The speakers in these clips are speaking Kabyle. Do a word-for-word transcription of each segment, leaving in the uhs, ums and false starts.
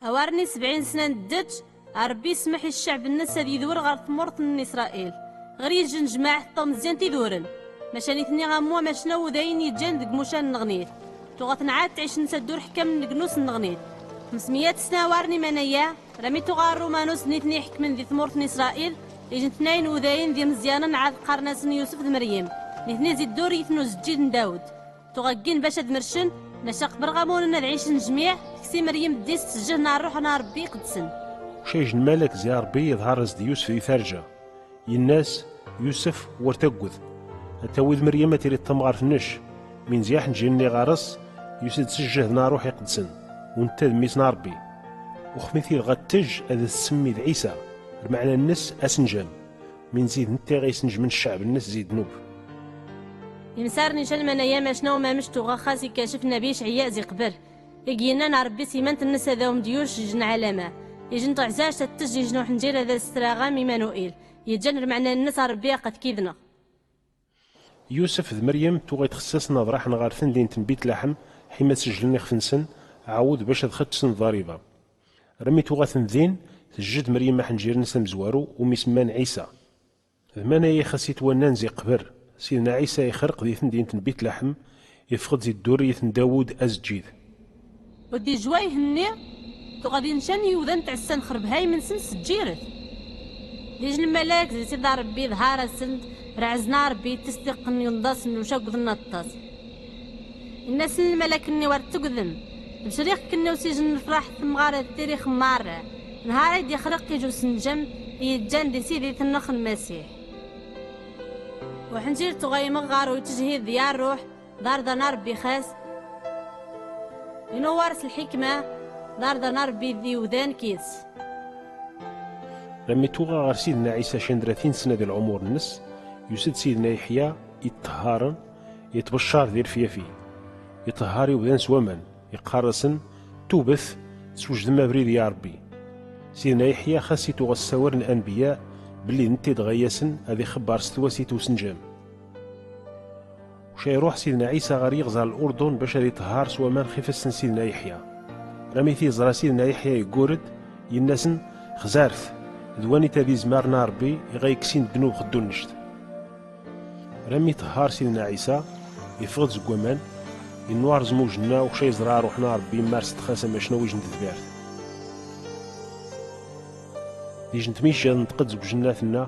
Awar-nni sebɛin sna n ddečč, Ṛebbi yesmeḥ i cceɛb-nnes ad yedwer ɣer tmurt n Isṛayil, ɣer yijnejmaɛt d tmeẓyant iduren. Maca nitni am wamacnaw udayen yeǧǧan deg mucan n nneɣnit. Tuɣa-ten ɛad ttɛicen s addurḥ kamel n legnus n nneɣnit. Xemsemya sna awar-nni manaya, rami tuɣa Ṛumanus d nitni iḥekmen di tmurt n Isṛayil, iǧen tnayen n udayen d imeẓyanen ɛad qqaren-asen Yusef d Meryem. Nitni zi dduriyet n uzeǧǧid n Dawed. Tuɣa ggin bac ad mercen, maca qbel ɣamunen ad ɛicen jmiɛ, teksa Meryem ddis s ǧǧehd n ṛṛuḥ n Ṛebbi iqedsen. Ucayej n malak zi Ṛebbi yeḍher-as-d Yusef di tarja. Yenna-as: Yusef, wer tagged. Ad tawiḍ Meryem ad tili d tamɣart-nnek. Mi nzi aḥenǧi-nni ɣer-s, yusa-d s ǧǧehd n ṛṛuḥ iqedsen, u netta d mmi-s n Ṛebbi. Uxmi-t-id ɣa t-teǧǧ ad as-tsemmi d Ɛisa, lmeɛna-nnes asenǧam. Mi nzi d netta i ɣa isenǧmen cceɛb-nnes zi ddnub. Imsar nican manaya macna umamec tuɣa xas ikacef Nabi Icɛiya zi qbel, i yennan Ṛebbi s imant-nnes ad awem-d yuc ijn ɛalama, ijn tuɛzact ad tejj ijn uḥenǧir ad as-traɣam Imanuil, yeǧǧan lmeɛna-nnes a Ṛebbi aqat kidneɣ. Yusef d Meryem tuɣa itxessasen ad ṛaḥen ɣer temdint n Bitlaḥem, ḥima sejlen ixef-nsen, ɛawed bac ad xettsen ḍḍariba. Rmi tuɣa-ten din, tejjed Meryem aḥenǧir-nnes amezwaru umi semman Ɛisa. D manaya i xas itwannan zi qber, Sidna Ɛisa ixreq di temdint n Bitlaḥem, iffeɣ-d zi dduriyet n Dawud azeǧǧid. Ur d-ijwa ihenni, tuɣa di ncan yiwdan tɛessan xerbhayem-nsen sǧiret. Di jn malak zi sida Ṛebbi ḍhar-asen-d, rɛezna Ṛebbi tisdiqqen yunḍasen n ucagud n aṭṭas. Inna-sen lmalak-nni: Wer tegdem, bceriɣ-ken usij n lefraḥ temɣar d tirix merra, nhar ay d-ixreq ij usenǧem i yeǧǧan di sidit-nneɣ Lmasiḥ. Uḥenǧir tuɣa imɣar u yettjhid di ṛṛuḥ, d arḍa n Ṛebbi xas. Inuɣwar s lḥikma, d arḍa n Ṛebbi d iwdan kis. Rami tuɣa ɣer Sidna Ɛisa cendra tin sna di lɛumur-nnes, yusa-d Sidna Yeḥya iṭṭehharen, itbeccar di lefyafi. Iṭehhar iwdan s waman, iqqar-asen: Tubet, teswejdem abrid i Ṛebbi. Sidna Yeḥya xas i tuɣa s sawal n anbiya, belli d netta i dɣa yasen ad ixebber s twasit usenǧam. Uca iruḥ Sidna Ɛisa ɣer yiɣẓer n Lurdun bac ad iṭehhar s waman xef ass n Sidna Yeḥya. Rami t-iẓra Sidna Yeḥya yeggurd, yenna-sen: Xzart, d wanita d izmaren a Ṛebbi i ɣa yekksin ddnub xeddunect. Rami iṭehhar Sidna Ɛisa, iffeɣ-d seg waman, innuɛer zem ujenna, uca iẓra ṛuḥ n Ṛebbi mar s txas amacna wijn d tbirt. Di jent mi ijja tenṭeq-d seg ujenna tenna: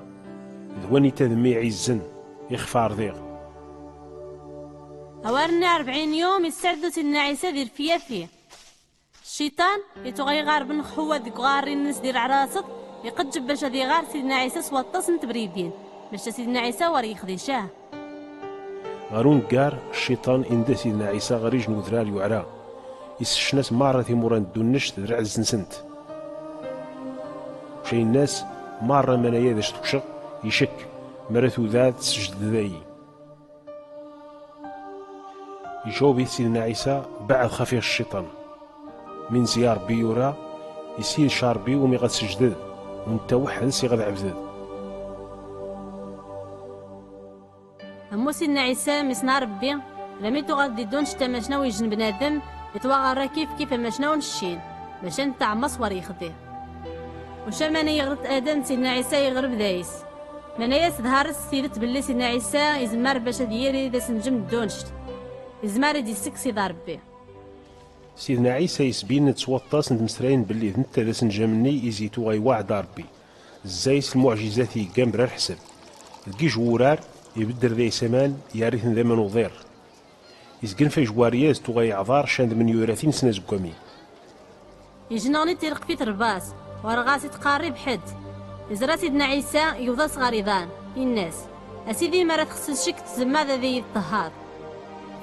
D wanita d mmi iɛizzen, ixef ɛerḍiɣ. Awar-nni rebɛin yum, isserdu Sidna Ɛisa di lefyafi. Cciṭan, ittuɣa iɣarben xewwa deg uɣarri-nnes di leɛraṣeḍ, iqeǧǧeb bac ad iɣar Sidna Ɛisa s waṭas n tebridin, maca Sidna Ɛisa ur yexdic ah. Ɣer uneggar, cciṭan inda Sidna Ɛisa ɣer ij n udrar yuɛra, isecna-s merra timura n ddunect d lɛezz-nsent. Uca inna-s: Merra manaya d acu tewceɣ, icekk, mi ara tudɛeḍ, tesǧeddeḍ-ayi. Iǧaweb-it Sidna Ɛisa: Beɛɛed xef-i a cciṭan. Mi nzi a Ṛebbi yura, issin-c a Ṛebbi umi ɣa tsejded, u netta weḥd-s i ɣa tɛebded. Ammu Sidna Ɛisa, mmi-s n Ṛebbi, rami tuɣa-t di ddunect amacna wijn bnadem, itwaɣerra kif kif amacna ur neccin, maca netta ɛemmas war yexdi. Uca mani yeɣret Adam, Sidna Ɛisa yeɣreb dayes. Manaya s ḍhar-s s tidet belli Sidna Ɛisa izmer bac ad yiri d asenǧem n ddunect. Izmer ad d-issekkes iḍ Ṛebbi. Sidna Ɛisa yesbin-d s waṭas n tmesrayin belli d netta d asenǧam-nni i zi tuɣa iwaɛed a Ṛebbi. Zzay s lmuɛjizat i yeggan bla lḥsab. Deg ij wurar, ibedder dayes aman, yerr-iten d aman uḍir. Izgenfa ijwaryaz tuɣa yeɛḍar can d men yuratin sna zeggami. Ijneɣ-nni tilqef-it rbas, ɣur ɣas itqarrib ḥedd. Iẓra Sidna Ɛisa, yewḍa-s ɣer iḍan, inna-s: A Sidi, mi ara txesseḍ ccek, tzemmaḍ ad iyi-tṭehhaḍ.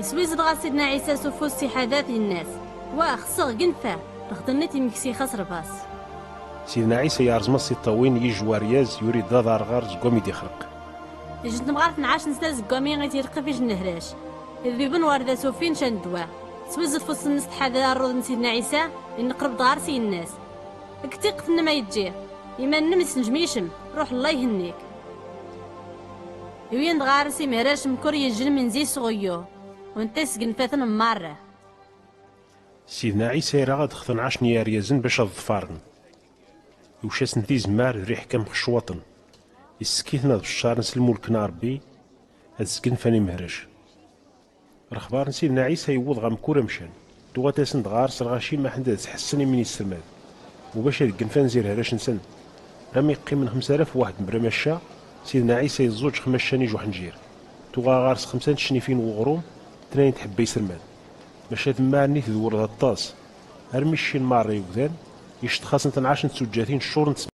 Iswized ɣas Sidna Ɛisa s ufus s iḥadat, inna-s: Wa, xseɣ, genfa, lxeḍ-nni timekti xas rbas. Sidna Ɛisa yerẓem-as tiṭṭawin i ijwaryaz, yuri-d d aḍarɣar zeggami d-ixreq. Ijn temɣart n ɛac nesna zeggami i tilqef ijn lehrac. Idbiben ur d asufin can ddwa. Teswized ufus-nnes tḥader arruḍ n Sidna Ɛisa, inqreb-d ɣer-s, inna-s: Deg tiqt-nnem ay ǧǧiɣ. Iman-nnem isnejm yicem, ruḥ Allah ihennik. Iwyen-d ɣer-s imehrac mkur yejlem inzi s uɣeyyu, u netta isgenfa-ten merra. Sidna Ɛisa ira ad xten ɛac n yeryazen bac ad ḍfaren. Iwca-sen tizemmar d riḥ kan mxecwaṭen. Issekk-iten ad beccaren s lmulk n Ṛebbi, ad sgenfan imehrac. Lexbar n Sidna Ɛisa yewweḍ ɣer mkul amcan. Tuɣa-tasen-d ɣer-s lɣaci maḥend ad ttḥessen i min yessermad, u bac ad genfan zir hrac-nsen. Rami qqimen xemsa alaf waḥed mebla macca, Sidna Ɛisa yeẓẓuǧ xmacca n ijuḥenǧir. Tuɣa ɣer-s xemsa n tecnifin n uɣrum, tnayen tḥebba iserman. Maca temmar-nni tedwel d aṭas, armi ccin merra yugdan, yecṭex-asen-ten ɛac n tsuǧǧatin ccuren d